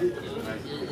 Tasi.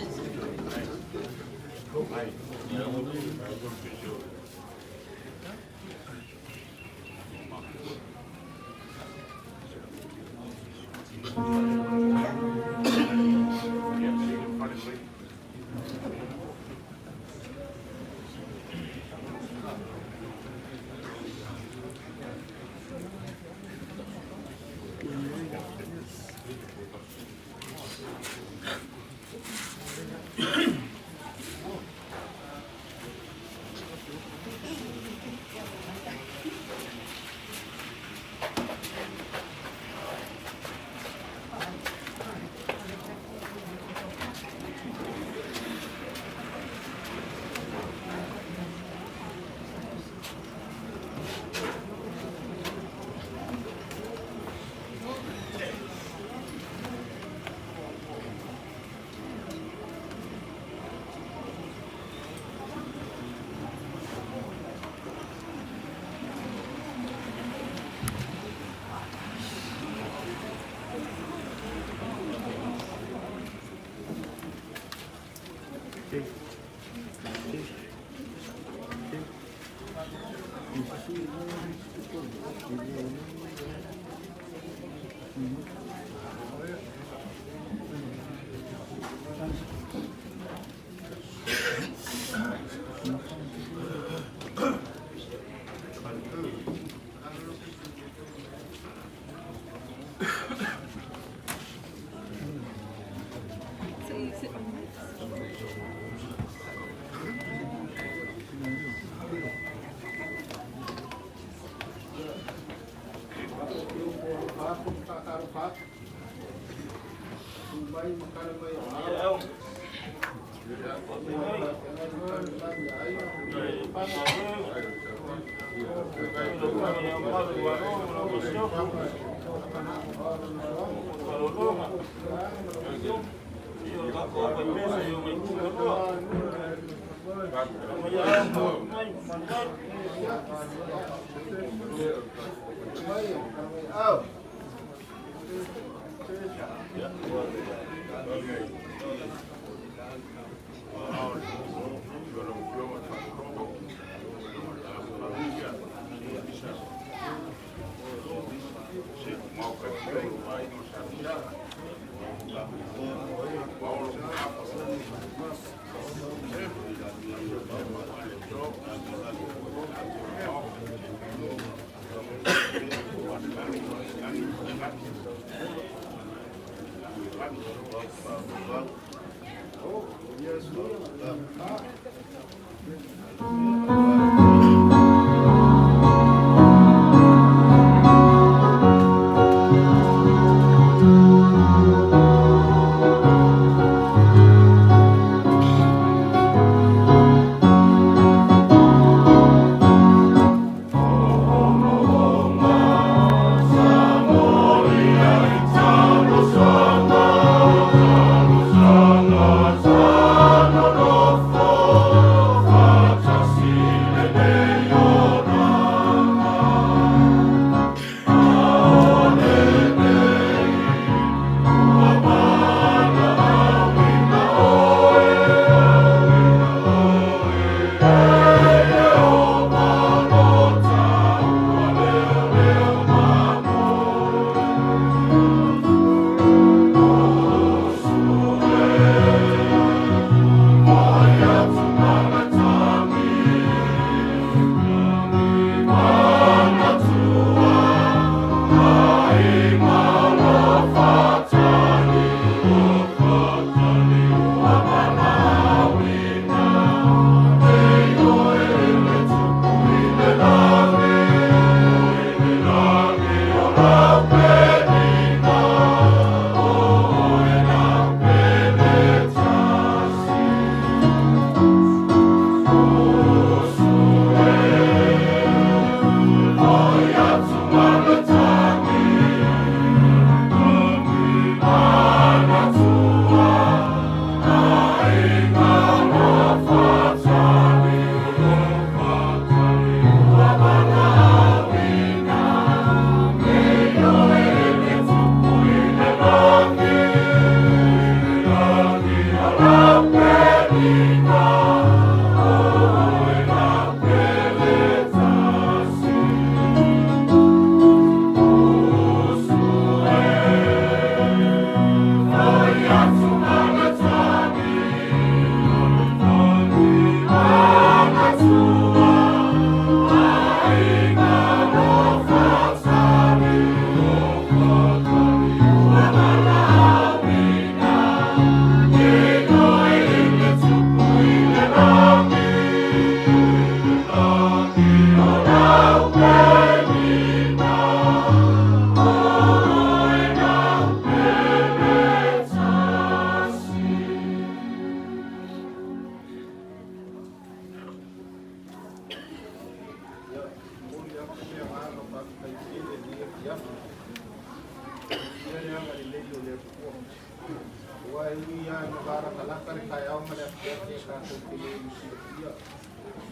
ui lava ina valatalata le taeao ma le afiafi e tatou te le silafia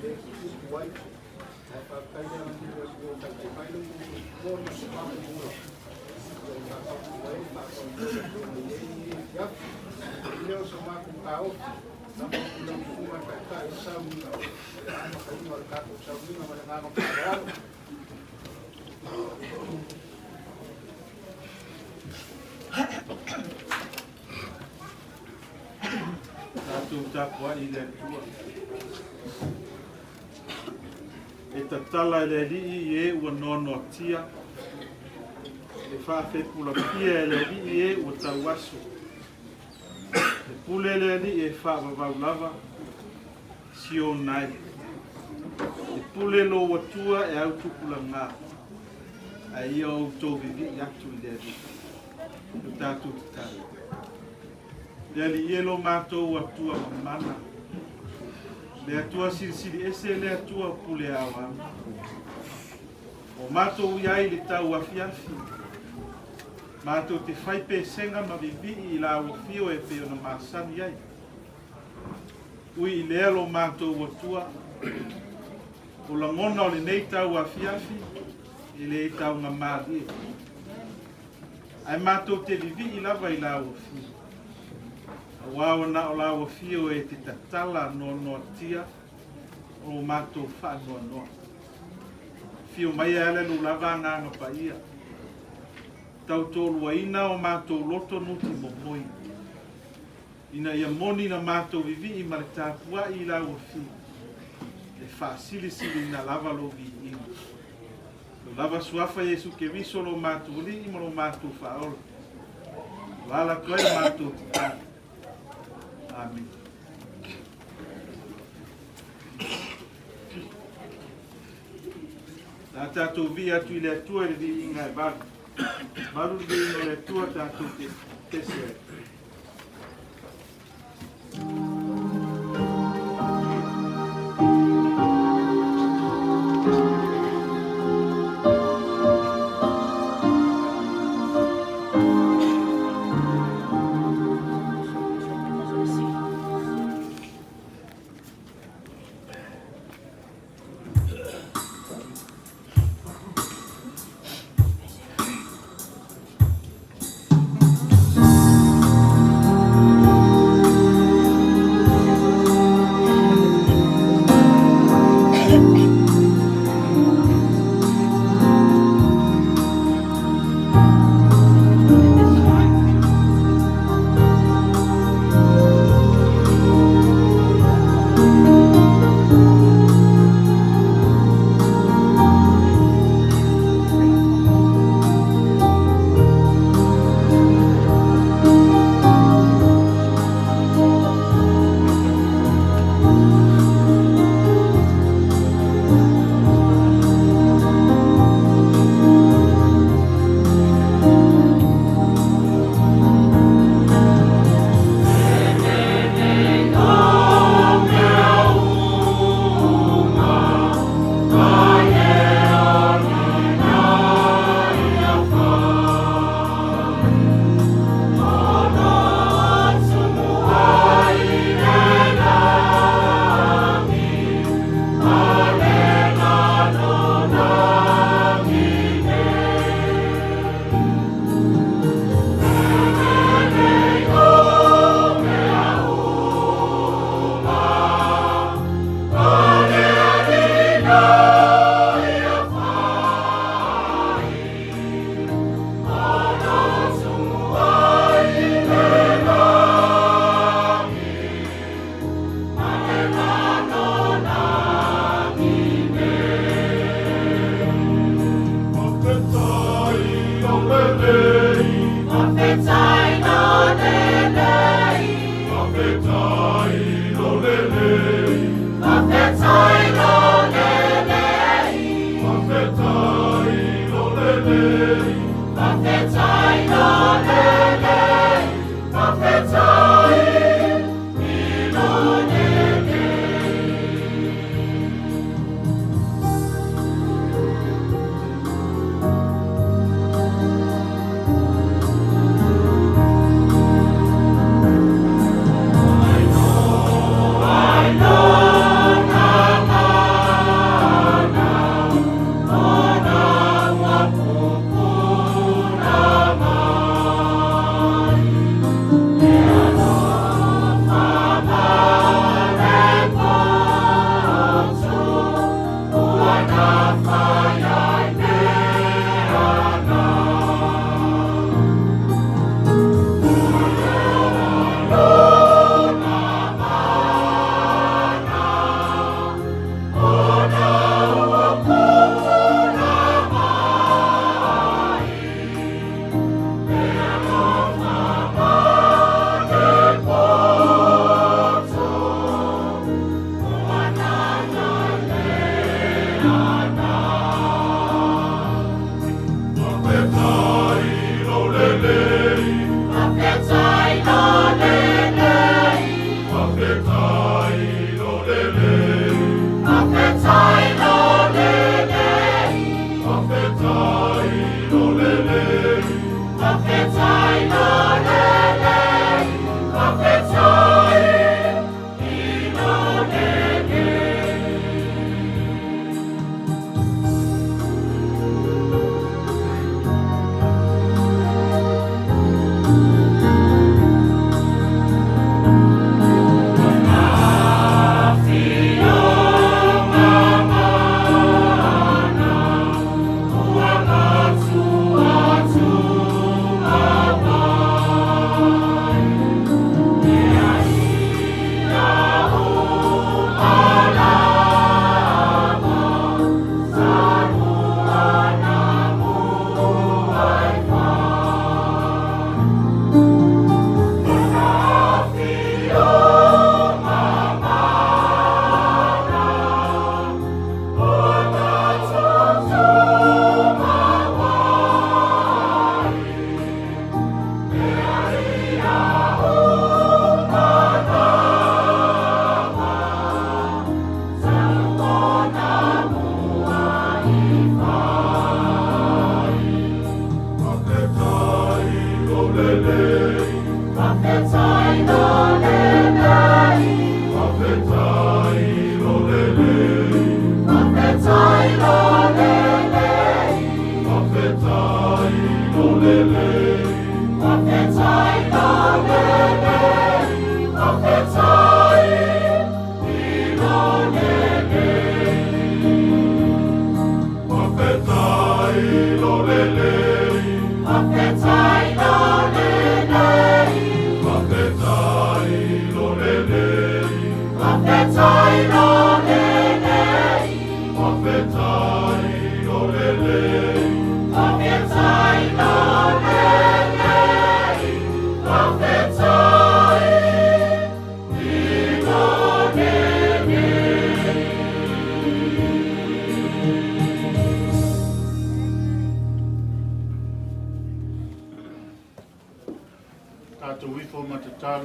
mea e tutupu ai. Ae faafetai le agalelei o le Atua ua taitai mai lo outou soifua ma le matou ola. Ia ua tatou ai le faatonuga e pei ona i ai lenei afiafi. I lea o so matou taofi, lama atu i lau Susuga le Taitai o le sauniga, o le amataina o le tatou sauniga ma le agaga faaaloalo. Tatou tapuai i le Atua. E tatala e le Alii i e ua noanoatia, e faafepulapia e le Alii e ua tauaso. E pule le Alii e faavavau lava, Siona e. E pule lou Atua e autupulaga, ae ia outou vivii atu i le Alii. Lo tatou tatalo. Le Alii e lo matou Atua mamana, le Atua silisili ese, le Atua pule aoao. O matou i ai i le tau afiafi, matou te fai pesega ma vivii i lau afio e pei ona masani ai. Ui i lea lo matou Atua, o lagona o lenei tau afiafi e le taugamalie, ae matou te vivii lava i lau afio. Aua ua na o lau afio e te tatala noanoatia o lo matou faanoanoa. Afio mai e ala lou lava agaga paia, tautoaluaina o matou loto nuti momoi, ina ia moni na matou vivii ma le tapuai i lau afio, e faasilisiliina lava lou viiga. Lou lava suafa Iesu Keriso lo matou Alii ma lo matou Faaola. Ua ala atu ai le matou tatalo. Amene. La tatou vii atu i le Atua i le viiga e valu. Valu le viiga o le Atua tatou te pese ai.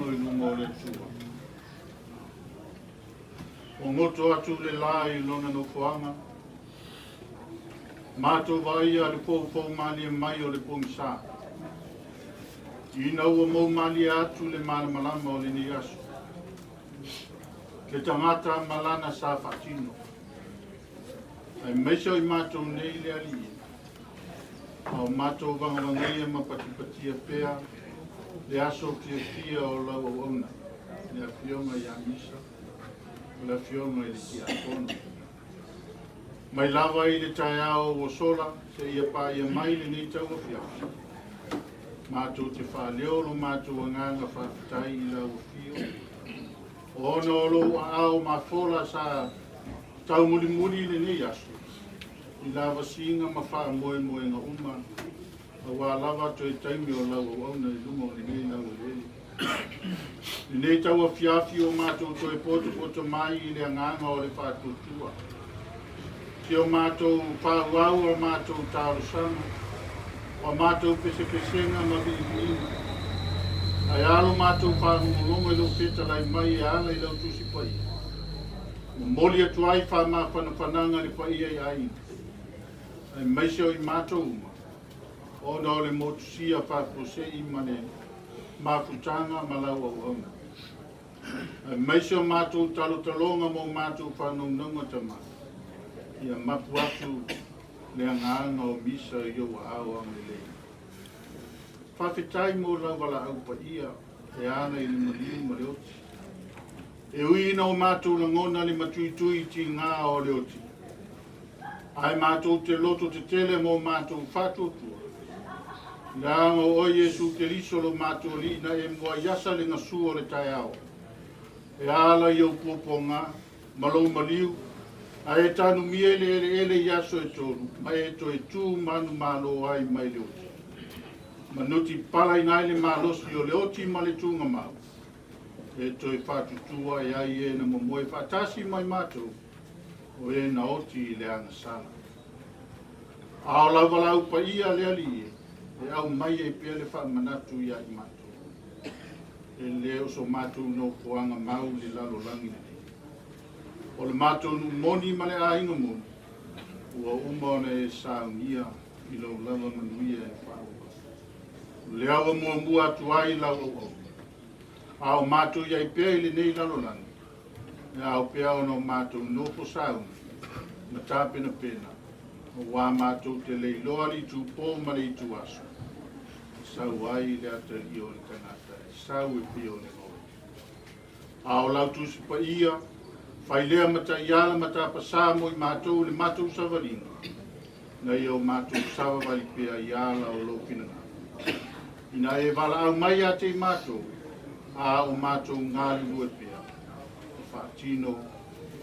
fono i luma o le Atua. Ua goto atu le la i lona nofoaga, matou vaaia le foufou malie mai o le pogisa. Ina ua moumalie atu le malamalama o lenei aso, le tagata ma lana sa faatino. Aemaise o i matou nei le Alii, a o matou vagavagaia ma patipatia pea le aso fiafia o lau auauna, le Afioga ia Misa, o le Afioga i le Tiakono. Mai lava i le taeao ua sola, seia paia mai lenei tauafiafi, matou te faaleo lo matou agaga faafetai i lau afio, ona o lou aao mafola sa taumulimuli i lenei aso, i lavasiga ma faamoemoega uma, auā lava toe taimi o lau auauna i luga o lenei laueleele. Lenei tauafiafi o matou toe potopoto mai i le agaga o le faatuatua. Si o matou faaauau a matou talosaga, o a matou pesepesega ma viiviiga. Ae a lo matou faalogologo i lou fetalai mai e ala i lau Tusi Paia. Momoli atu ai faamafanafanaga i le paia i aiga, aemaise o i matou uma, ona o le motusia faafuasei ma le mafutaga ma lau auauna. Aemaise o matou talotaloga ma o matou faanaunauga tama, ia mapu atu le agaga o Misa i ou aao agalelei. Faafetai mo lau valaau paia e ala i le maliu ma le oti. E ui ina o matou lagona le matuitui i tigā o le oti, ae matou te loto tetele ma o matou faatuatua, leaga o oe Iesu Keriso lo matou Alii na e muai asa le gasu o le taeao, e ala i ou puapuaga ma lou maliu, ae e tanumia i le eleele i aso e tolu, ma e toe tu manumalo ai mai le oti. Manuti palaina ai le malosi o le oti ma le tugamau, e toe faatutū ae ai e na momoe faatasi mai matou, o e na oti i le agasala. A o lau valaau paia le Alii e, e aumai ai pea le faamanatu ia i matou. E le o so matou nofoaga mau le lalolagi lenei. O le matou nuu moni ma le aiga moni, ua uma ona e saunia i lou lava manuia e faaauau. O lea ua muamua atu ai lau auauna. A o matou i ai pea i lenei lalolagi, e ao pea ona o matou nofo sauni ma tapenapena, auā matou te le iloa le itupō ma le ituaso, e sau ai le atalii o le tagata, e sau e pei o le gaoi. A o lau Tusi Paia, fai lea ma taiala ma tapasā mo i matou i le matou savaliga, ina ia o matou savavali pea i ala o lou finagalo. Ina e valaau mai ia te i matou, a o matou galulue pea, e faatino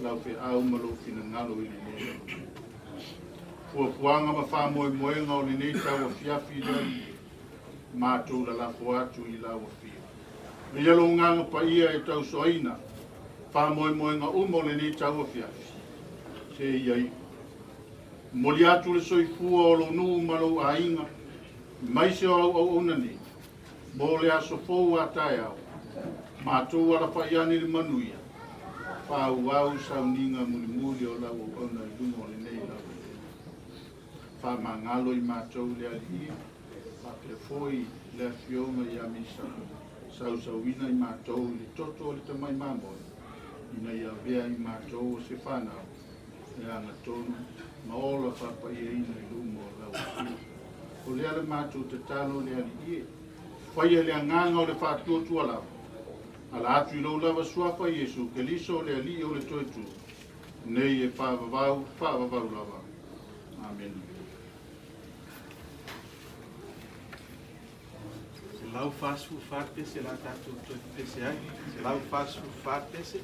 lau feau ma lou finagalo i lenei lalolagi. Fuafuaga ma faamoemoega o lenei tauafiafi i le Alii e, matou lalafo atu i lau afio. Meia lou agaga paia e tausoaina faamoemoega uma o lenei tauafiafi, se ia iu. Momoli atu le soifua o lou nuu ma lou aiga, aemaise o au auauna nei, mo le aso fou a taeao, matou alafai ane i le manuia, faaauau sauniga mulimuli o lau auauna i luga o lenei laueleele. Faamagalo i matou le Alii e, faapea foi le Afioga ia Misa, sausauina i matou i le toto o le tamai mamoe, ina ia avea i matou o se fanau e agatonu ma ola faapaiaina i luma o lau Afio. O lea le matou tatalo le Alii e, faia le agaga o le faatuatua lava, ala atu i lou lava suafa Iesu Keriso le Alii o le Toetu, nei e faavavau, faavavau lava. Amene. 144 pese la tatou toe pepese ai. 144 pese.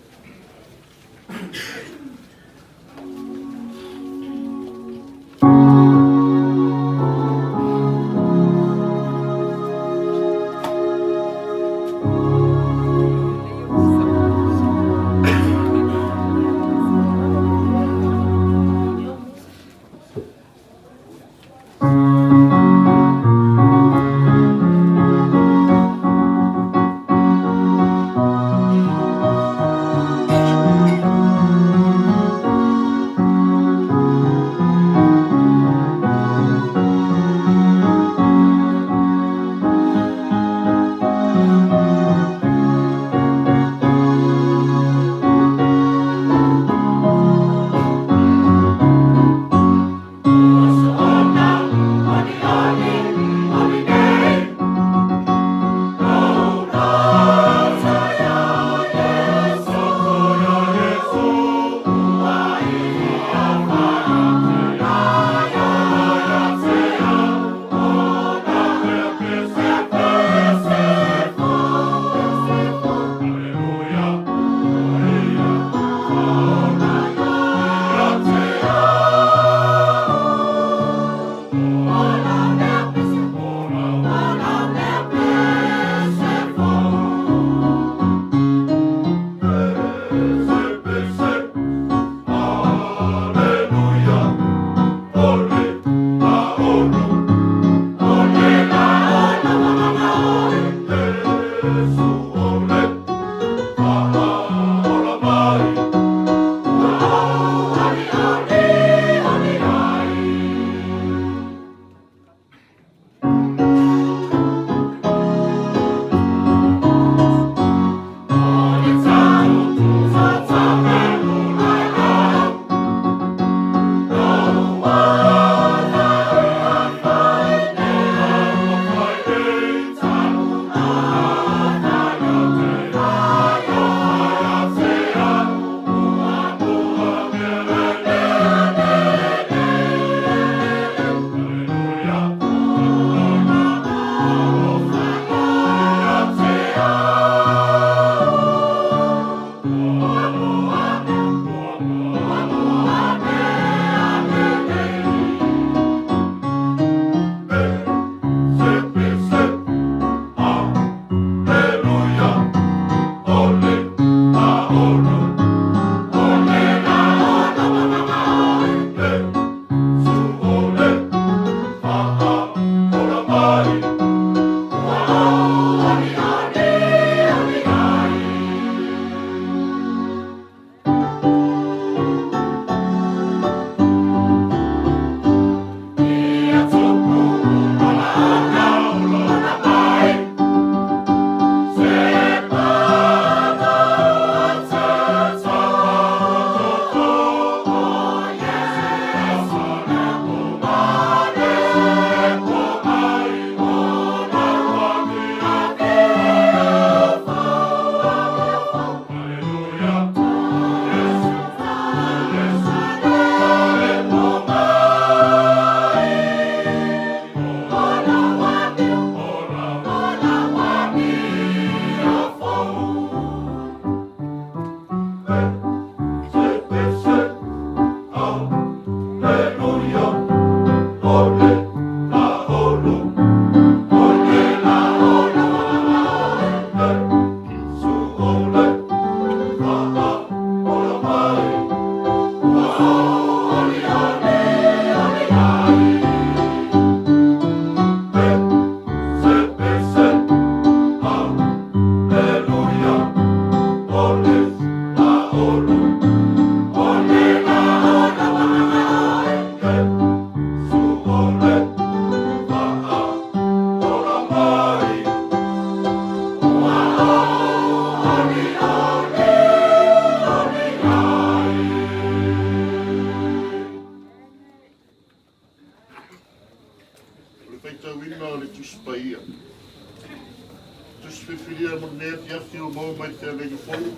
Faalogo mai le Feagaiga Fou,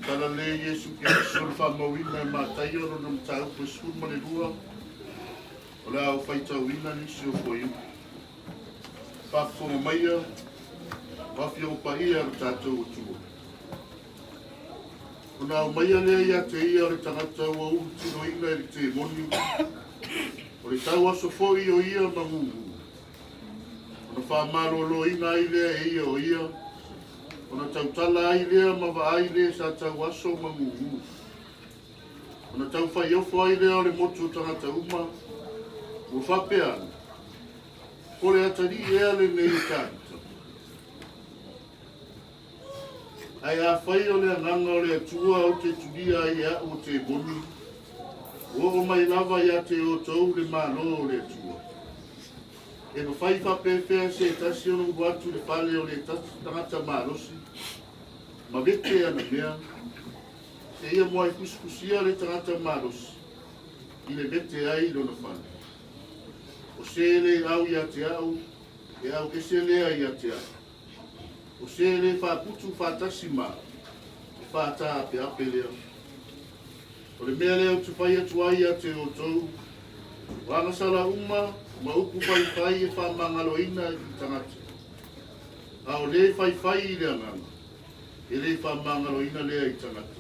Talalelei Iesu Keriso le faamauina e Mataio lona mataupu e 12, o le a ou faitauina nisi o fuaiupu. Faafofoga maia, o Afioga Paia a lo tatou Atua. Ona aumaia lea ia te ia o le tagata ua ulutinoina i le temoni, o le tauaso foi o ia magugu. Ona faamaloloina ai lea e ia o ia, ona tautala ai lea ma vaai le sa tauaso ma gugu. Ona taufaiofo ai lea o le motu o tagata uma, ua faapea ane, Ko le atalii ea lenei o Tavita? Ae afai o le agaga o le Atua ou te tulia ai e a'u o temoni, ua oo mai lava ia te outou le Malo o le Atua. E mafai faapefea se tasi ona ulu atu i le fale o le tagata malosi, ma vete ana mea, seia muai fusifusia le tagata malosi i le vete ai i lona fale. O se le au ia te a'u, e au ese lea ia te a'u. O se le faaputu faatasi ma a'u, e faataapeape lea. O le mea lea ou te fai atu ai ia te outou, o agasala uma ma upu faifai e faamagaloina i tagata, a o le faifai i le agaga, e le faamagaloina lea i tagata.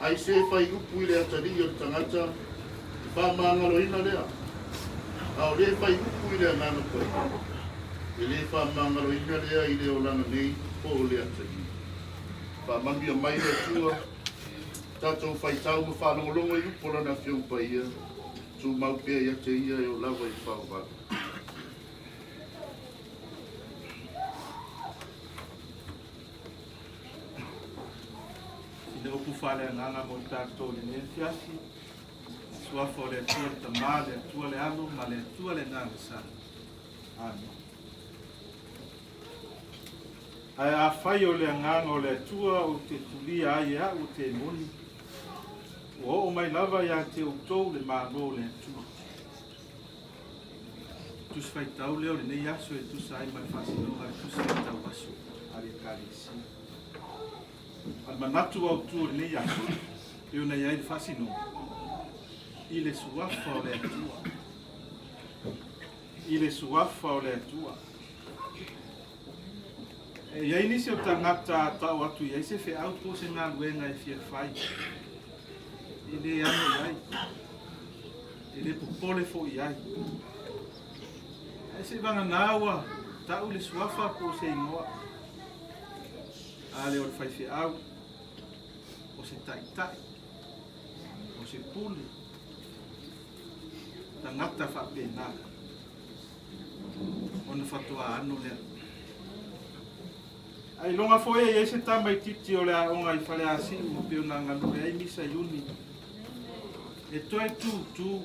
Ai se fai upu i le atalii o le tagata, e faamagaloina lea, a o le fai upu i le Agaga Paia, e le faamagaloina lea i le olaga nei po o le atalii. Faamanuia mai le Atua, tatou faitau ma faalogologo i upu o Lana Afioga Paia, tumau pea ia te Ia e oo lava i le faavavau. Sina upu faaleagaga mo tatou i lenei afiafi. Suafa o le Atua le Tama, le Atua le Alo, ma le Atua le Agaga Sa. Amen. Ae afai o le agaga o le Atua ou te tulia ai e a'u o temoni, ua oo mai lava ia te outou le Malo o le Atua. Tusi faitau lea o lenei aso e tusa ai ma le faasinoga le tusi faitau aso a le Ekalesia. A le manatu autu o lenei aso, e ona i ai le faasinoga i le suafa o le Atua. I le suafa o le Atua. E i ai nisi o tagata a tau atu i ai se feau po o se galuega e fia fai, e le ano i ai, e le popole foi i ai. Ae seivagana ua tau le suafa po o se igoa, a lea o le faifeau, o se taitai, o se pule, tagata faapena. Ona faatoa ano lea. Ailoga foi e i ai se tamaitiiti o le aoga i Faleasiu e pei ona galue ai Misa Iuni e toe tūtū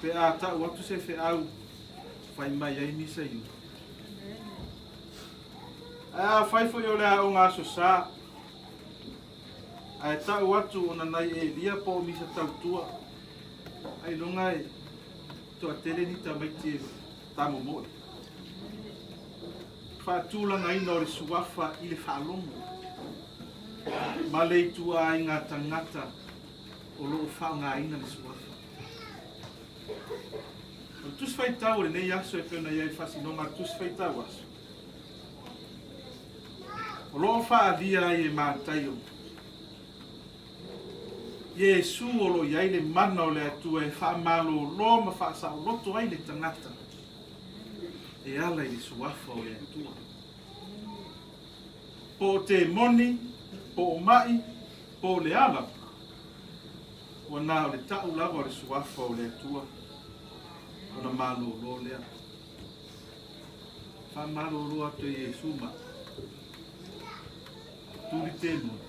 pe a tau atu se feau fai mai ai Misa Iuni. Ae afai foi o le aoga Aso Sa, ae tau atu o Nanai Elia po o Misa Tautua, ailoga e toatele ni tamaiti e tamomoe. Faatulagaina o le suafa i le faalogo ma le ituaiga tagata o lo o faaaogaina le suafa. O le tusi faitau o lenei aso e pei ona i ai le faasinoga a le tusi faitau aso, o lo o faaalia ai e Mataio Iesu o lo o i ai le mana o le Atua e faamalolo ma faasaoloto ai le tagata e ala i le suafa o le Atua. Po o temoni, po o ma'i, po o le a lava, ua na o le ta'u lava o le suafa o le Atua ona malolo lea. Faamalolo atu e Iesu ma tuli temoni.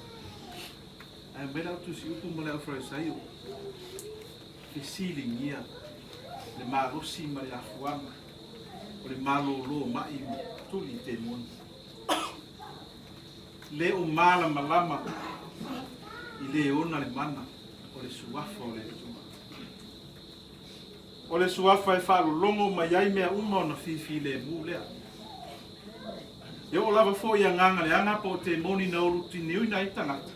Ae aumai lau tusi upu ma le aufarisaio, fesiligia le malosi ma le afuaga o le malolo ma'i ma tuli temoni. Le o malamalama i le ona le mana o le suafa o le Atua. O le suafa e faalologo mai ai mea uma ona fifilemu lea. E oo lava foʻi i agaga leaga po o temoni na ulutiniuina ai tagata,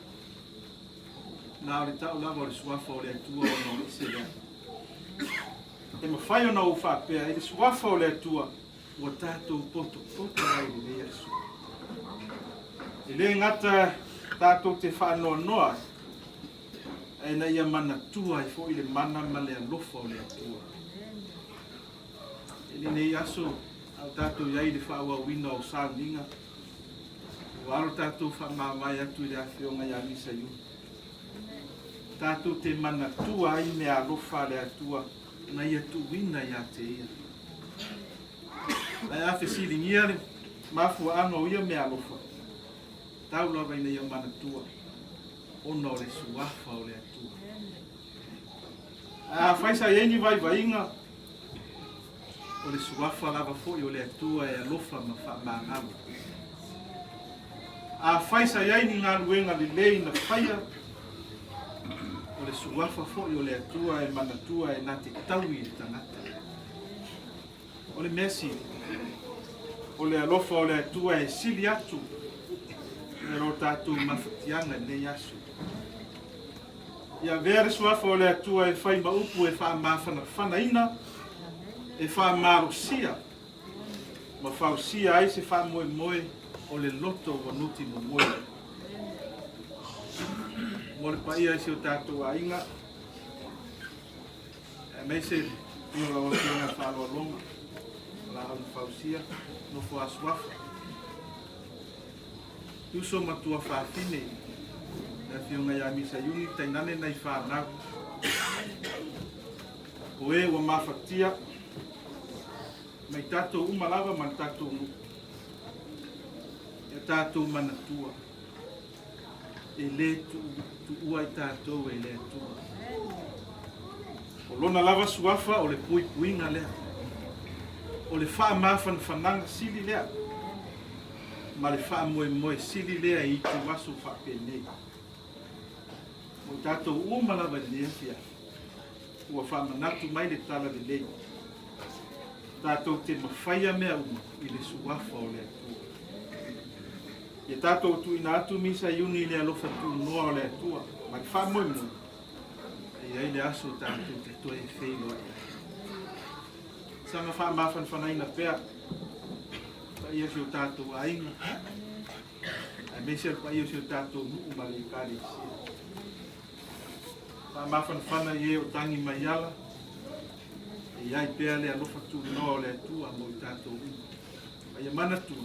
na o le taʻu lava o le Suafa o le Atua ona o ese lea. E mafai ona ou faapea i le Suafa o le Atua ua tatou potopoto ai i lenei aso. E lē gata tatou te faanoanoa ai, ae na ia manatua ai foʻi le mana ma le alofa o le Atua. I lenei aso a o tatou i ai i le faaauauina o sauniga, ua alo tatou faamavae atu i le Afioga ia Misa Iuni, tatou te manatua ai meaalofa a le Atua na ia tuuina ia te ia. Ae a fesiligia le mafuaaga o ia meaalofa, tau lava ina ia manatua ona o le Suafa o le Atua. Ae afai sa i ai ni vaivaiga, o le Suafa lava foi o le Atua e alofa ma faamagalo. Afai sa i ai ni galuega lelei na faia, o le Suafa foi o le Atua e manatua e na te taui i le tagata. O le mea sili, o le alofa o le Atua e sili atu i lo tatou mafatiaga i lenei aso. Ia avea le Suafa o le Atua e fai ma upu e faamafanafanaina, e faamalosia ma fausia ai se faamoemoe o le loto ua nuti momoe. Mo le paia i si o tatou aiga, aemaise le afio o lau Afioga i Faaaloaloga, Laau na Fausia, Nofo a Suafa, uso ma tuafafine, le Afioga ia Misa Iuni, tainane nai fanau. O e ua mafatia mai tatou uma lava ma le tatou nuu, ia tatou manatua e lē tuua i tatou e le Atua. O lona lava suafa o le puipuiga lea, o le faamafanafanaga sili lea ma le faamoemoe sili lea i ituaso faapenei. Mo i tatou uma lava i lenei afiafi, ua faamanatu mai le tala lelei, tatou te mafaia mea uma i le Suafa o le Atua. Ia tatou tuuina atu Misa Iuni i le alofa tunoa o le Atua ma le faamoemoe e i ai le aso tatou te toe feiloai ai. Saga faamafanafanaina pea paia o si o tatou aiga, aemaise le paia o si o tatou nuu ma le Ekalesia. Faamafanafana i e o tagi mai ala, e i ai pea le alofa tunoa o le Atua mo i tatou uma. A ia manatua,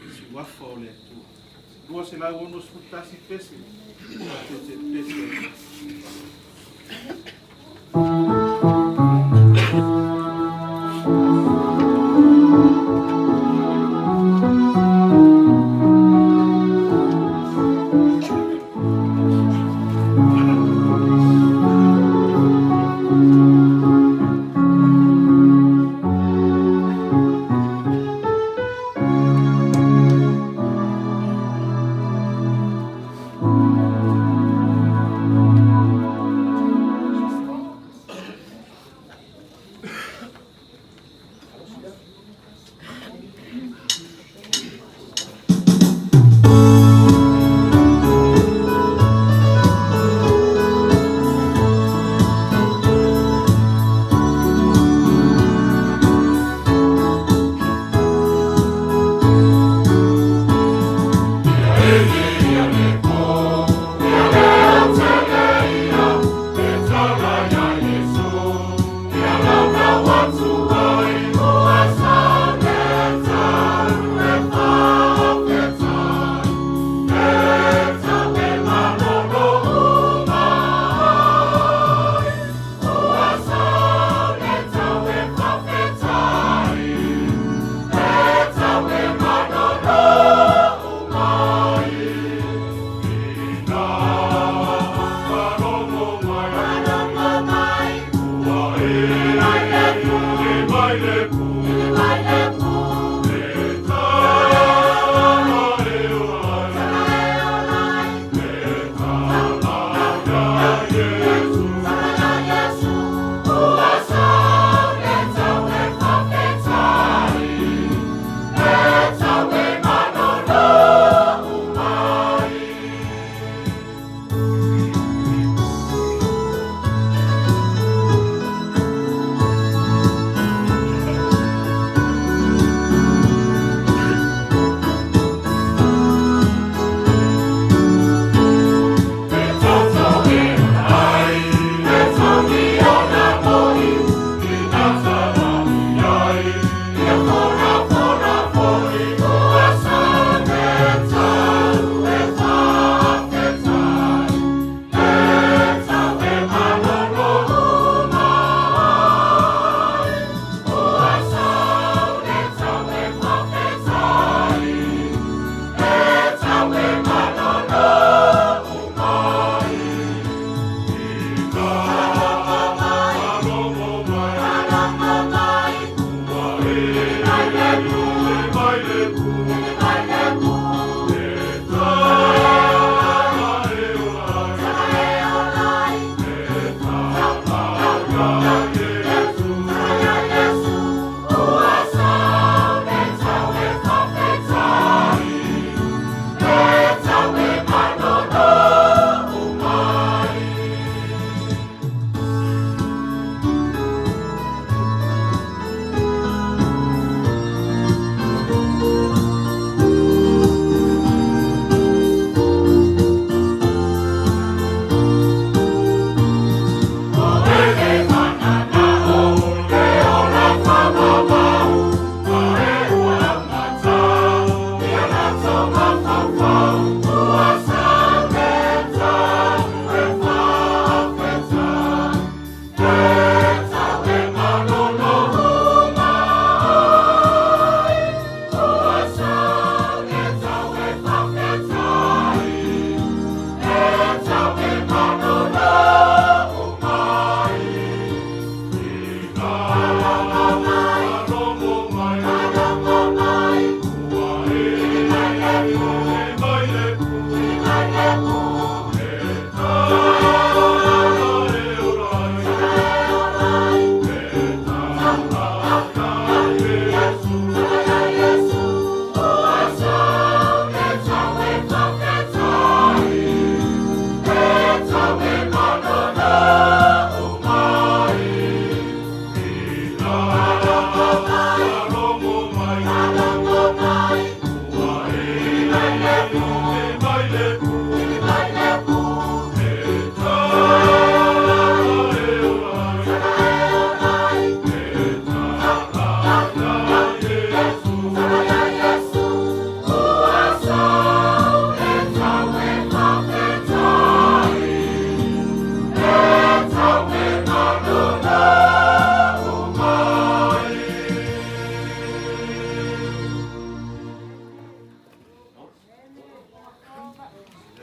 Suafa o le Atua. 261 pese, tatou te pese ai.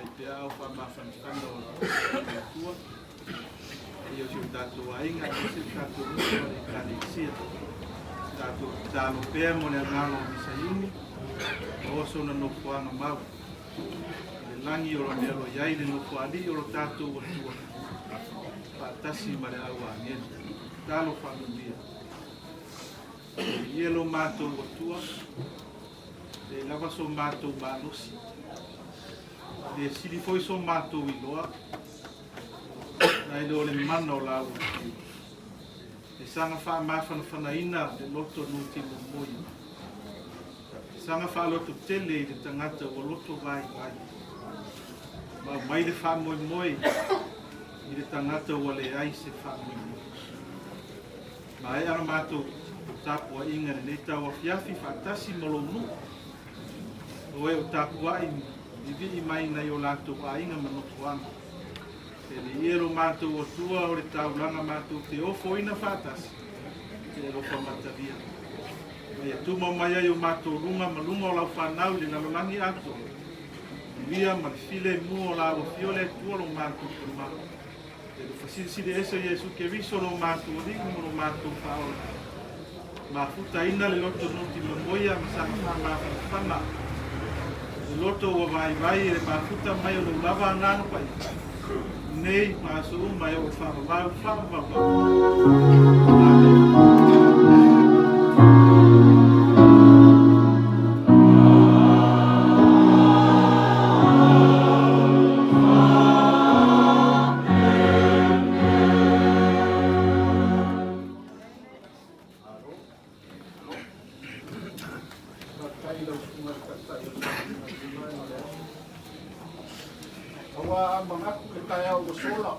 Ai pea au faamafanafana o le Atua ia o si o tatou aiga aemaise le tatou nuu ma le Ekalesia. Tatou tatalo pea mo le agaga o Misa Iuni maua sona nofoaga mau i le lagi o lo mea o lo o i ai le Nofoalii o lo tatou Atua faatasi ma le au agelu. Tatalo faamanuia. E ia lo matou Atua, e lava so matou malosi, e le sili foi so matou iloa, nai lo le mana o la ua. E saga faamafanafanaina le loto nuti momoi. E saga faaloto tele i le tagata ua loto vaivai. Ma aumai le faamoemoe i le tagata ua leai se faamoemoe. Maea la matou tapuaiga i lenei tauafiafi faatasi ma lou nuu. O e o tapuai vivii mai nai o latou aiga ma nofoaga. E alii e lo matou Atua o le taulaga matou te ofoina faatasi, e alofa matalia. Ma ia tumau mai ai o matou luga ma luga o lau fanau i le lalolagi atoa. Manuia ma le filemu o lau Afio le Atua lo matou Tama. E alofa silisili ese o Iesu Keriso lo matou Alii ma lo matou Faaola. Mafutaina le loto nuti momoia ma saga faamafanafana. Le loto ua vaivai e le mafuta mai o lou lava agaga paia, nei ma aso uma e oo i faavavau faavavau lava. Amene. Faafetai i lau Susuga i le Taitai o le Matagaluega o le Aso. Aua a manatu le taeao ua sola,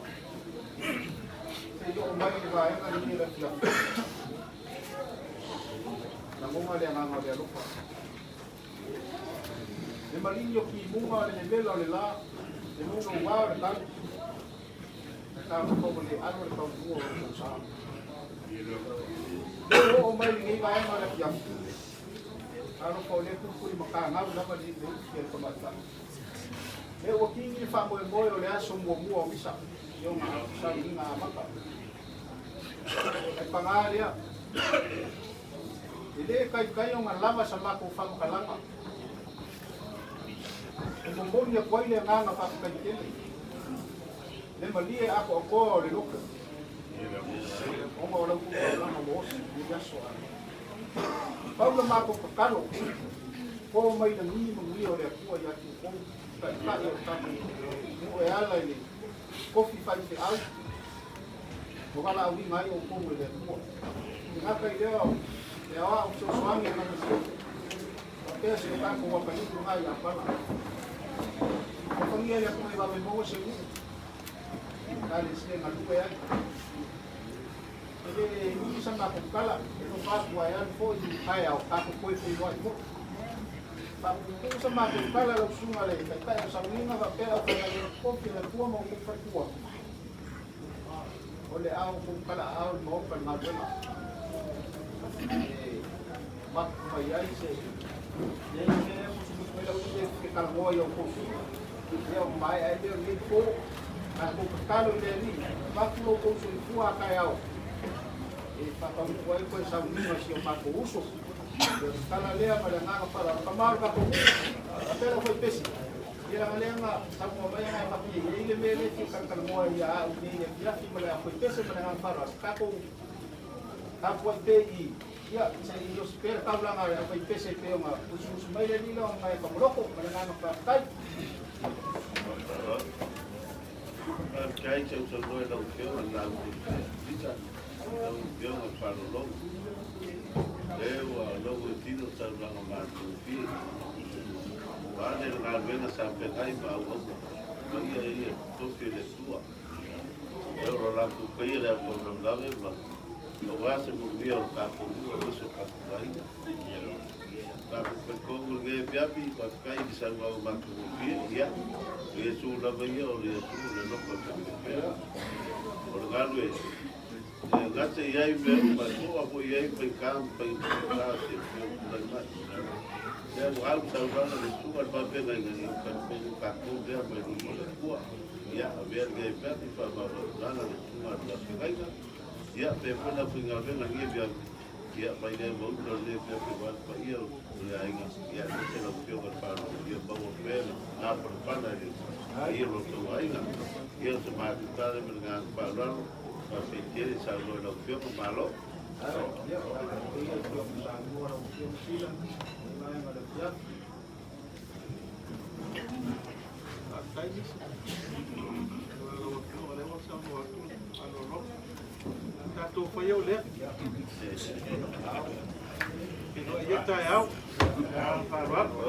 se i oo mai le vaega lenei o le afiafi. Lagona le agaga o le alofa. Le maligi o timuga o le levela o le la, le louloua o le tau. Ae talofa ua le alo le taumua o lou sa. Lea ua oo mai lenei vaega o le afiafi. Talofa o lea tulituli matagau lava le ufi a le tamaitai. Lea ua kini le faamoemoe o le aso muamua o misa i ona sauniga amata. Ae paga lea, e le taitai ona lava sa matou faamatalaga. E momoli atu ai le agaga faafetai tele. Le malie atoatoa o le loto, ona o lau tulaga ua osi i lenei aso atoa. Pau la matou tatalo, po mai lagi manuia o le Atua ia te outou, taitai o le tatou nuu e ala i le tofi faifeau ua valaauina ai outou e le Atua. E gata i lea o le aoao fesoasoani a Lana Siofo, faapea si o tatou atalii lena i Apala. Alofagia le Atua e vave maua se nuu e Ekalesia e galue ai. E le umi sa matou tala, e alofa atu ae alu foi i taeao tatou toe feiloai foi. Faapuupuu sa matou tala lau susuga le Taitai o Sauniga faapea le aufaigaluega totofi a le Atua ma outou faletua. O le a outou talaaao i le Maota i le galuega e mapu mai ai se le mea lea musumusu ai lau te fia talanoa i outou sui ia ua maea ai lea o lenei po. Tatou tatalo i le Alii, avatu lo outou soifua a taeao e faataunuu ai toe sauniga o si o matou uso. O le tala lea ma le agaga faaaloalo. Tama o le tatou nuu, faapea lau faipesi, ia leaga lea na saunoa mai ana e faapea e i ai le mea lea e fia talatalanoa ai ia au nei i le afiafi ma le faipese ma le agaga faaaloalo. Tatou tapuai pea i i, ia se i osi pea le taulaga a le aufaipese e pei ona usuusu mai le alii lea ona e kamoloko ma le agaga faafetai. Faafetai sausaunoa i lau Afioga i le Lautele. Lau Afioga Faalologo, e ua logo i tino saunoaga matagofie. Ua ane le galuega sa feagai ma auauna paia ia tofi e le Atua. E o lo latou paia le au faulavelave ma aua se manuia o le tatou nuu aemaise o tatou aiga. Tatou talitonu i lenei afiafi, faafetai i le saunoaga matagofie. Ia, o Iesu lava ia o le Iesu o le alofa e faapea. O le galuega E gata i ai mea uma, e to'a foi i ai faigā ma faigata se mea o tulai mai. Lea ua au taulaga le susuga le faafeagaiga i talitonu tatou lea mai luma o le Atua. Ia, avea lenei afiafi faamavae le susuga le faafeagaiga. Ia, faapea foi le aufaigaluega i lenei afiafi. Ia, mai lea mauta o lenei afiafi aua le paia o le aiga. Ia, aemaise lau Afioga i le Faaaloalo, ia maua pea le mapanapana i le paia o lo outou aiga. Ia, o se matou tala ma le agaga faaaloalo. Faafetai tele saunoa i lau Afioga. Malo. Faafetai Misa. Lau Afioga lea ua saunoa atu le faaaloalo. Tatou faia o lea. Feiloai ia taeao. Faaaloalo.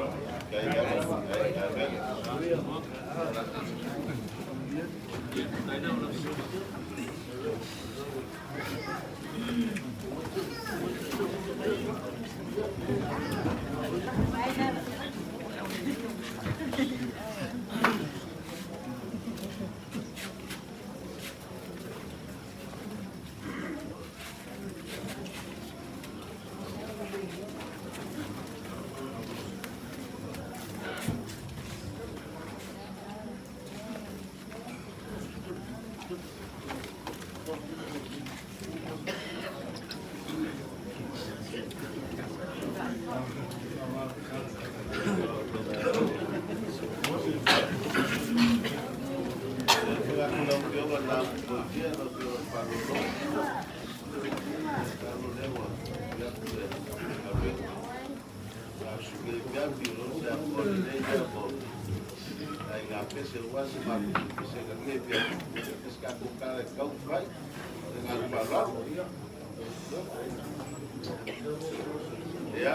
Ia.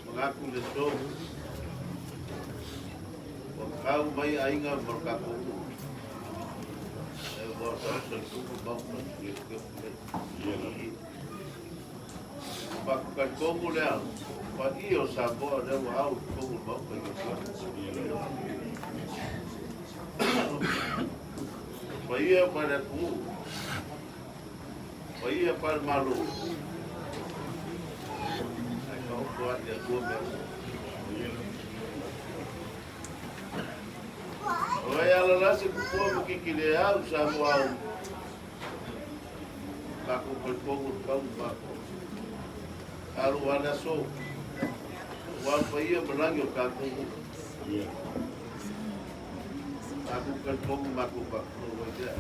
Manatu le aso. Ua kau mai aiga ma le tatou nuu. E ua taoto i tupu mau Matou talitonu lea, paia o Samoa lea ua au i totonu o le Maota i le Paia mai le atunuu, paia faale-Malo, ae taoto lava i le Atua mea uma. O ai ala la se kupua ma kikile au Samoa au Tatou talitonu le tau ma matou. Alo ane aso. Ua paia ma lagi o tatou nuu. Tatou talitonu matou faatulou ai lea.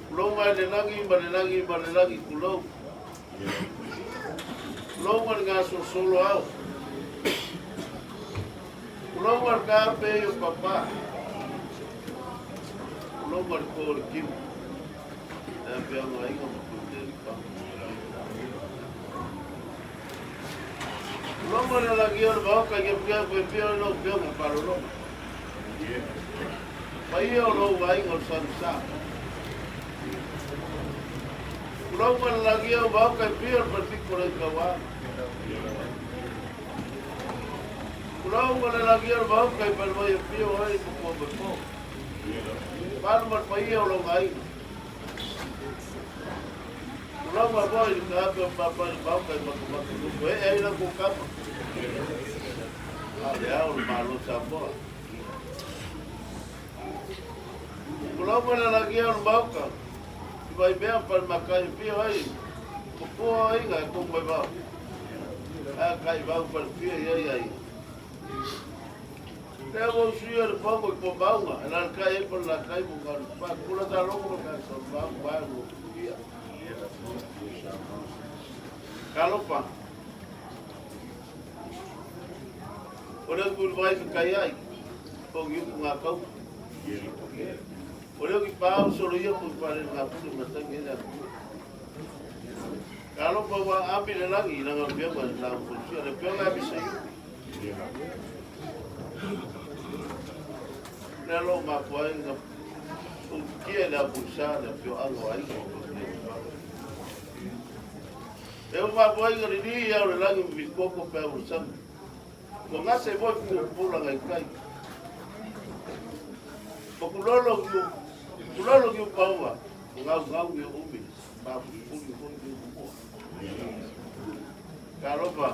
Tulou mai le lagi ma le lagi ma le lagi tulou. Tulou ma le gasolosolo ao. Tulou ma le kape o papa. Tulou ma le kō o le kiu. Le afiaga aiga ma tuli le pa. Tulou ma le lagi o le maoka i pia pia pia o lau pia ma palolonga. Paia o lou aiga o le Sanusa. Tulou ma le lagia o Maoka e pia o le Falefiko le Kauā. Tulou ma le lagia o Maoka i Falevai e pia o ai ma kua mai po. Malu ma le paia o lou aiga. Tulou ma moa i le kaape o papa i Maoka i makamaka nuku e ai la ko kama. A le ao le malo Samoa. Tulou ma le lagia o le Maoka i Vaimea ma Falemakai e pia ai ko pua aiga e kou mai vao. A kai vau falefia i ai ai. Lea ua usuia le pogo i Puamauga, e lalakai ai Falelatai ma Galupa, kula talogo ma ka mau mai ua kuia. Talofa. O leo ki vai ka kai ai, ko ki upu ngā kau. O leo ki pāu solo ia ko pare ngā pule matangi e le aku. Talofa ua ami le lagi, langa pionga le lau fusia, le pionga e misa iu. Lea lo mafua ai na utukia le apusa le afioaga o aiga o E o mafua ai na lili au le lagi mimikoko pe au le sami. Ua gase foi pupulaga i kai. Ma kulolo ki kulolo ki upaua, o ngau ngau i o umi, mafulifuli foi ki upua. Talofa.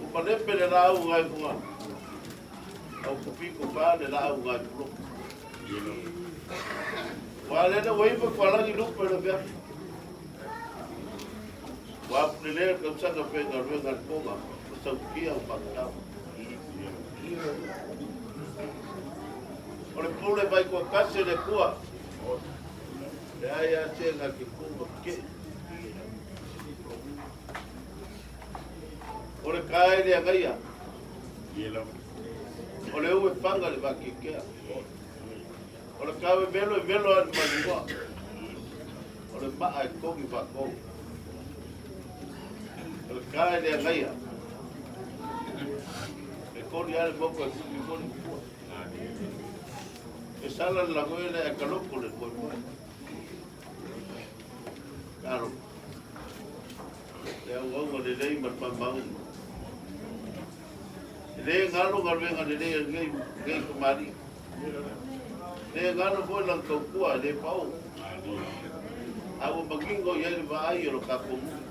Ua malepe le laau ngai fuga. Au kupiko pa le laau ngai pulo. Wa le le wai pa kualagi lupe le vea. Wa pule le kausanga pe nga rue nga konga. O saukia o pakatau. O le pule mai kua kase le kua. Le ai a te nga ke kuma ke. O le kae le agaia. O le ue panga le vakekea. O le kawe melo e melo a le malua. O le maa e kogi vakou. O le kae le agaia. E kori ale moko e kuki kori kua. E sala le lagoe le e kaloko le koe koe. Karo. Le auauga lelei ma le faamauga. E le galo galuega lelei a lenei nei kamali'i. E le galo foi lana tautua e le pao. A ua manino i ai le vaai o lo tatou nuu.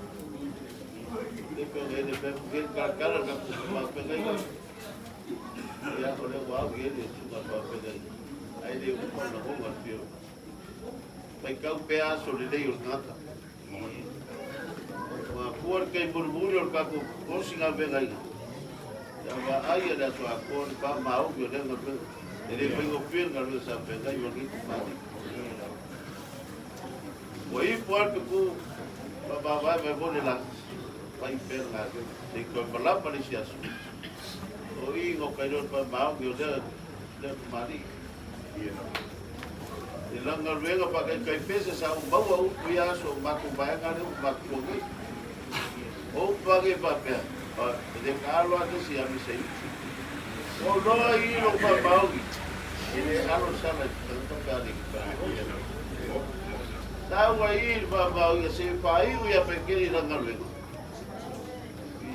Le pe le le pe le kalakala le tatou faafeagaiga. Ia o lea ua au i ai le susuga faafeagaiga. Ae le uma le lagona o le fia. Faitau pea aso lelei o le tagata. Ua pua le taimi mulimuli o le tatou kosi galuegaina. Ia vaai le aso atoa le faamaoni o lea galuega. E le faigofie le galuega sa feagai ma lenei kamupani. Ua ipu lava le peku faamavae mai foi le la fai pea le galuega. Se i toe malama le isi aso. O i no ka iloa le faamaoni o lea lea kamali'i. I lana galuega faakaikaipese sa ou maua upu ia aso o matou vaega lea ua matou nei. O upu ake faapea, e le taalo lava se isi ia Misa Iuti. Ua ou loa i i lou faamaoni, e le alo sala i te tagata pe a le ki Sa ua i i le faamaoni se i faaiu ia Pekeli i lana galuega.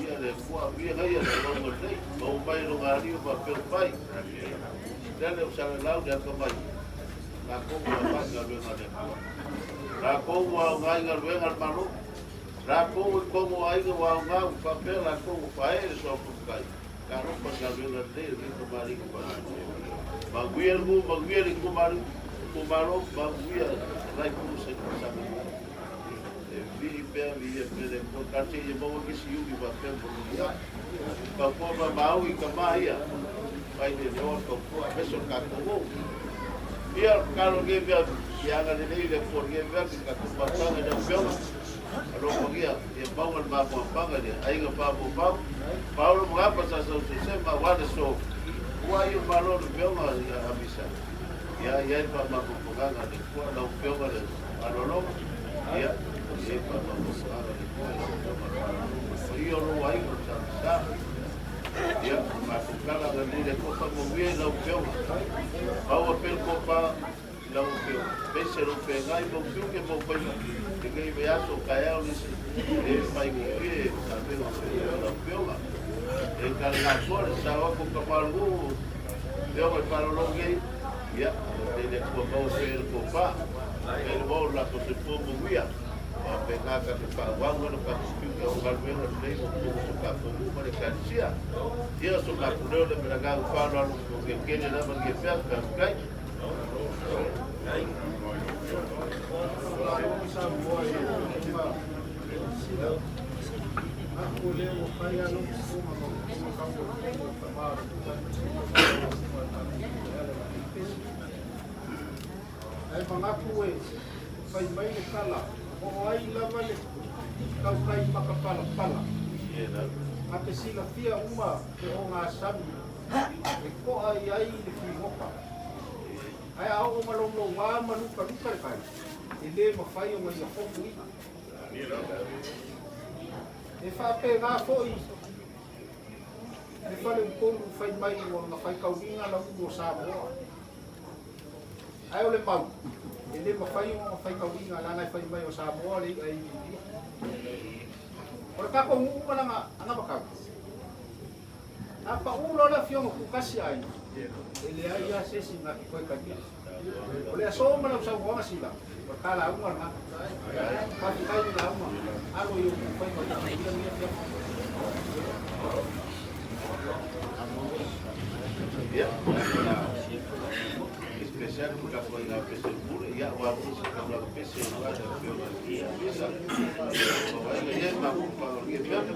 Ia le kua, ia gaia le longa lelei, maua mai lona alii o faapea o fai. Lele o Salelau le atamai, latou ua agai i galuega a le Atua. Latou ua aoga i galuega a le Malo. Latou i totonu o aiga ua aoga ua faapea latou ua faee le soafumatai. Talofa i galuega lelei a lenei tamalii faatuatua. Manuia le nuu, manuia le itumalo, manuia le itu sa E vili pea viia pea le Atua, taatia ia maua nisi iuli faapea ma lona. Tautua ma maui i tama ia, mai le leoa le tautua, aemaise o le tatou nuu. Ia, o le tatalo lenei mea, ia agalelei le Atua i lenei mea, i le tatou faautaga i lau Afioga, alofagia ia maua le mafuaapaga i le aiga faamaumau, Paolo ma Gapa sa sau Sosema aua le aso, ua ai o le Malo o le Afioga ia Avisa. Ia i ai le faamafaafagaga a le Atua, lau Afioga i le malologa, ia i ai le faamafaafagaga a le Atua i lau Afioga i le malologa. Paia o lou aiga o le Salesa. Ia, o le matou tala agalelei le Atua faamanuia i lau Afioga. Maua pea le tofa i lau Afioga. ese lou feagai ma ou tiute ma ou faiva lenei vaiaso, taeao le isi, e le faigofie galuega o feia lau Afioga. E taligasoa le sao atu o tamaluu afioga i faalologo nei, ia, e le Atua maua pea le tofa, faafetai le maua o le latou soifua manuia, faapena tatou faaauau ai lo tatou tiute o galuega lelei mo totonu o si o tatou nuu ma le Ekalesia. Ia, o so matou leo lea ma le agaga faaaloalo, manuia tele lava lenei afiafi, faafetai. Ae manatu e fai mai le tala, o ai lava le tautai matapalapala, na te silafia uma le ogasami e to'a i ai le figota. Ae a oo ma louloua ma lukaluka le tai, e le mafai ona ia hotuina. E faapena foi le faleupolu fai mai ua na faitauina lau o Samoa. Ae o le mau, e le mafai ona faitauina leaga e fai mai o Samoa le i'a e iviivia. O le tatou nuu ma lana anavatau, a pau loa le afioga Tutasi Aiga, e leai lava se isi na te toe talia. O le aso ma lau saunoaga Sila, o le ta lauga lena. Faafetai i le lauga, alo i outou faiva ia manuia lenei afiafi. Ia, especial le tapuaiga a Pese Pule, ia, aua foi se taulaga pese aua le afioga i le Ofisa. Ia, ia, mafuta o lenei afiafi.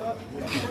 E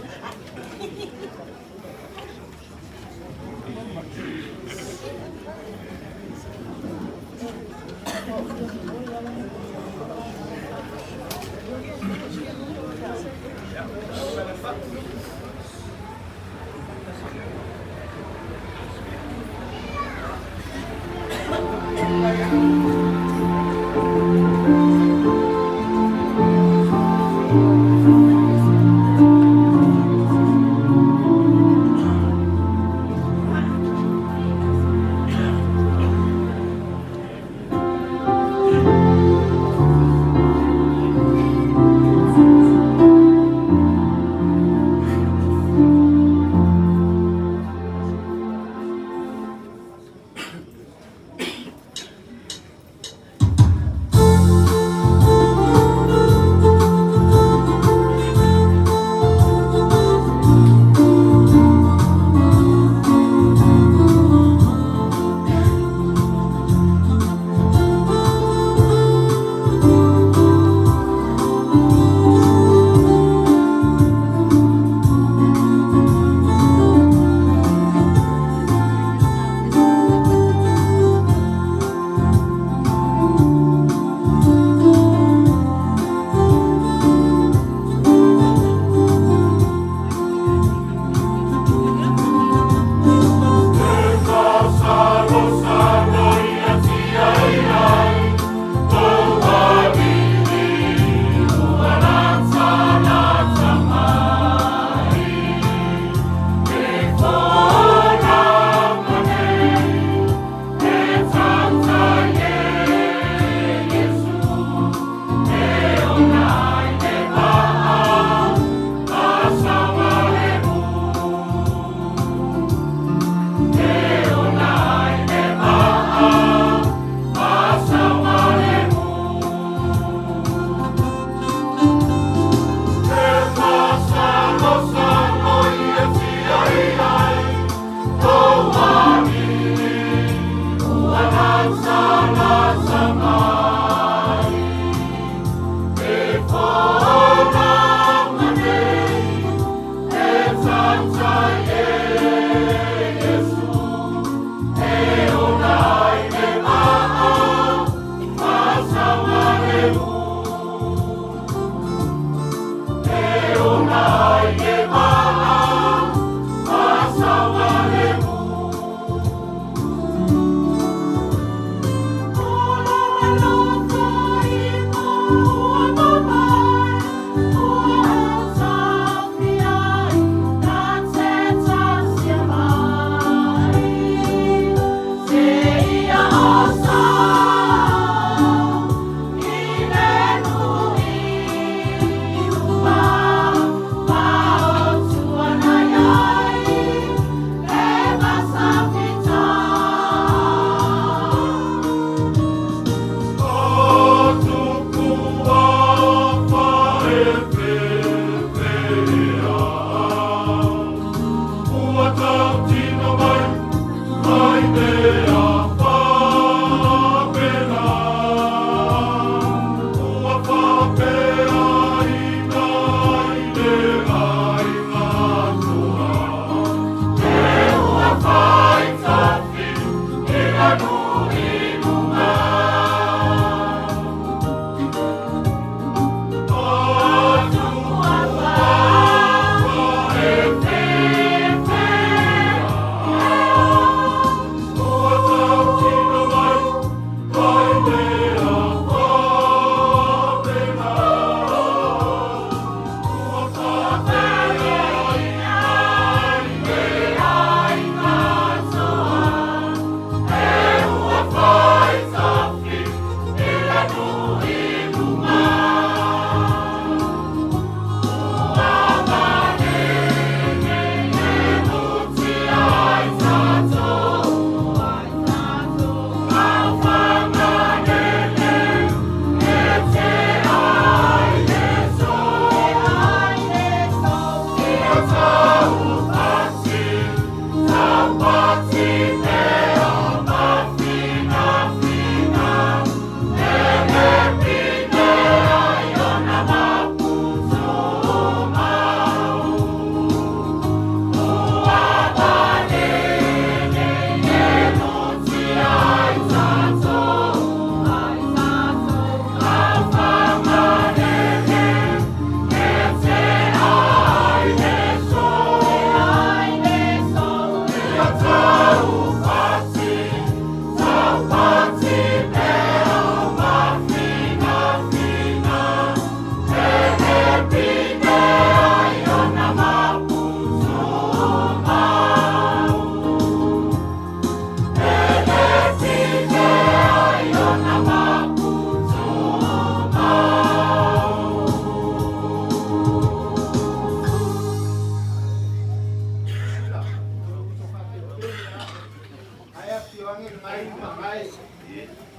Ai magae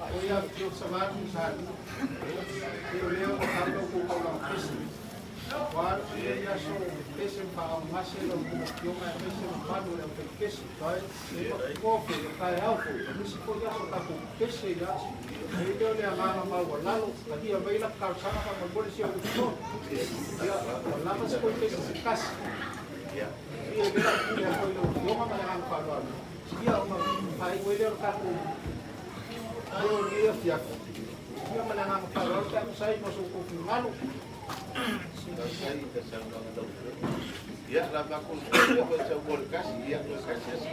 o ia fio savatu sa e o leo o tato ko ko la pesi. Wa ia ia so pesi pa o mase lo ko fio mai pesi ma panu le pe pesi tai e ko ko ko tai au ko ni si ko ia so ta ko pesi ia e leo le agaga ma ua lalo talia mai la talosaga faamolemole si ou uso ia ua lava se koi pese se tasi ia e lea pule a foi lau afioga ma le agaga faaaloalo ia ona faaiu ai lea o le tatou leo i lenei afiafi ia ma le agaga faaaloalo pe a tusa ai ma so outou finagalo. Ia, la makou ia foi sau mo le kasi, ia toe kasi asi.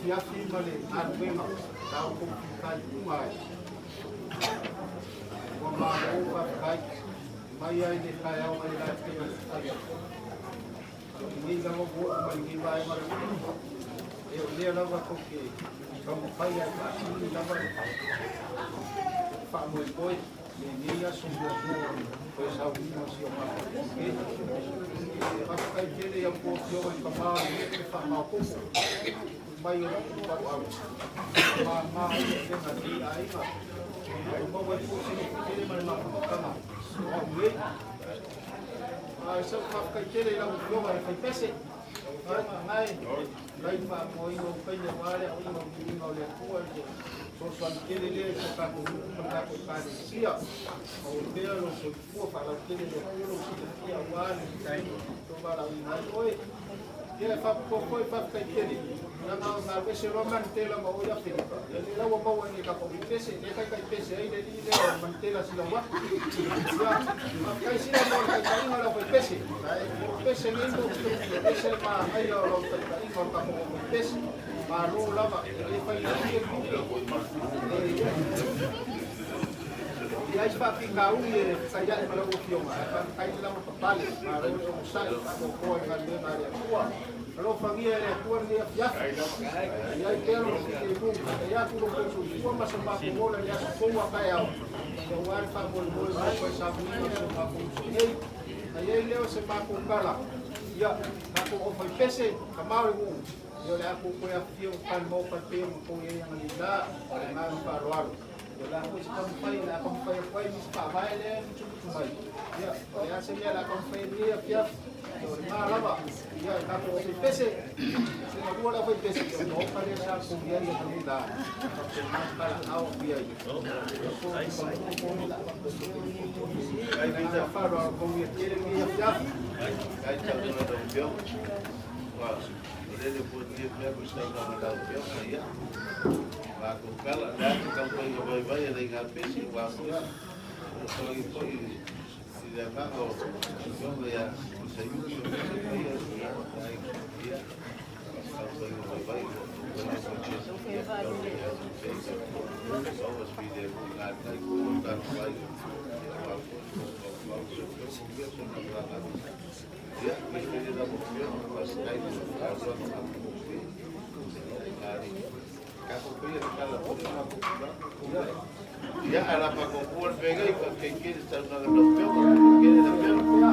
afiafi ma le galuega sa outou fitaituga ai. Ua malo faafetai mai lava i le taeao analeila e pei ona tali atu. O lenei lava ua oo mai lenei vaega o le nuu, e o lea lava tou te taumafai lava e faatini lava le faamoemoe lenei aso muamua o toe sauniga o si o matou nuu nei. Faafetai tele i a outou afioga i tama o le nuu le faamaopoopo mai o la outou tauau e mama ai le avega a lenei aiga. Ua maua ai foi se lototele ma le mafaufauga o au nei. Ae sau faafetai tele i lau Afioga e Faipese, lau Afioga Gae, lai faamoaina o taimi aua le aoina o viiga o le Atua i le fesoasoani tele lea i so tatou nuu ma le tatou Ekalesia. Maua pea lou soifua faalautele e le Atua lou silafia aua le tou valaauina ai oe. Ia e faapitoa foi faafetai tele, leaga na alu ese loa Manutela ma oe ia Felipa, ia lea la ua maua nei e tatou pese, lea e taitai pese ai le alii lea o Manutela Silauafu. Ia, faafetai Sila mo le taitaiga o le aufaipese. O pese nei mo silafia, e ese le manaia o lau taitaiga o le tatou aufaipese. Malo lava, e le faigofie le tupe. E leai se faafitauli e fetaiai ma lau Afioga, ae faafetai le lavapapale, malo le onosai, faamuamua i galuega a le Atua. Alofagia e le Atua lenei afiafi, ia i ai pea lona filemu, e atu lo outou soifua ma so matou ola i le aso fou a taeao, aua le faamoemoe mo toe sauniga o si o matou uso nei. Na i ai lea o se matou tala, ia, tatou aufaipese, tama o le nuu, ia o le a tou toe afifio ma tali maofa e pei ona outou i ai analeila, ma le agaga faaaloalo. O le a foi se taumafai o le a taumafai atu ai nisi faavae lea e mutumutumutu mai. Ia, o le a se mea o le a taumafai ai lenei afiafi. Ia, o lena lava. Ia, e tatou aufaipese. Se na lua le aufaipese, ia ona oka lea sa tou i ai lenei la. Faapena se tala'au atu i ai. Ia, so, faaaloalo manuia tele lenei afiafi. Ai tau na lau afioga. Ua lele foi lenei mea ma saunoaga a lau afioga, ia. Matou tala, o le a se taumafaiga vaivai a le aiga pese, aua foi o togi foi i le agaga o afioga ia Saiuti o se paia ia aiga, ia taumafaiga vaivai o ia maua se filemu i ngā tai o tatou aiga, ia aua foi o ia me lau afioga, faafetai mo le saunoaga matagofie. Ia, ae la pakopu le feagai, faafetai tele saunoaga lau afioga, tele lau afioga.